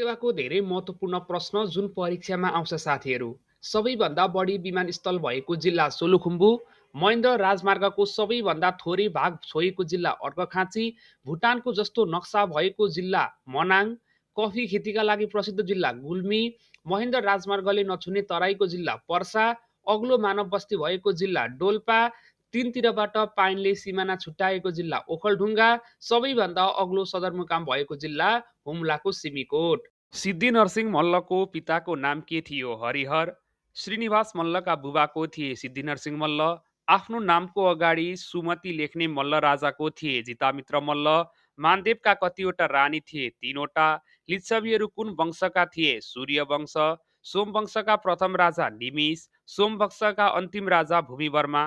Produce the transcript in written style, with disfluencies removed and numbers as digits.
सेवाको धेरै महत्त्वपूर्ण प्रश्न जुन परीक्षामा आउँछ साथीहरू। सबैभन्दा बढी विमानस्थल भएको जिल्ला सोलुखुम्बु, महेन्द्र राजमार्गको सबैभन्दा थोरै भाग छोएको जिल्ला अर्घाखाँची, भुटानको जस्तो नक्सा भएको जिल्ला मनाङ, कफी खेतीका लागि प्रसिद्ध जिल्ला गुल्मी, महेन्द्र राजमार्गले नछुने तराईको जिल्ला पर्सा, अग्लो मानव बस्ती भएको जिल्ला डोल्पा, तीनतिरबाट पाइनले सिमाना छुट्याएको जिल्ला ओखलढुङ्गा, सबैभन्दा अग्लो सदरमुकाम भएको जिल्ला हुम्लाको सिमीकोट। सिद्धिनरसिंह मल्लको पिताको नाम के थियो? हरिहर। श्रीनिवास मल्लका बुबाको थिए सिद्धिनरसिंह मल्ल। आफ्नो नामको अगाडि सुमति लेख्ने मल्ल राजाको थिए जितामित्र मल्ल। मानदेवका कतिवटा रानी थिए? 3वटा। लिच्छवीहरू कुन वंशका थिए? सूर्य वंश। सोमवंशका प्रथम राजा निमिष, सोमवंशका अन्तिम राजा भूमिवर्मा।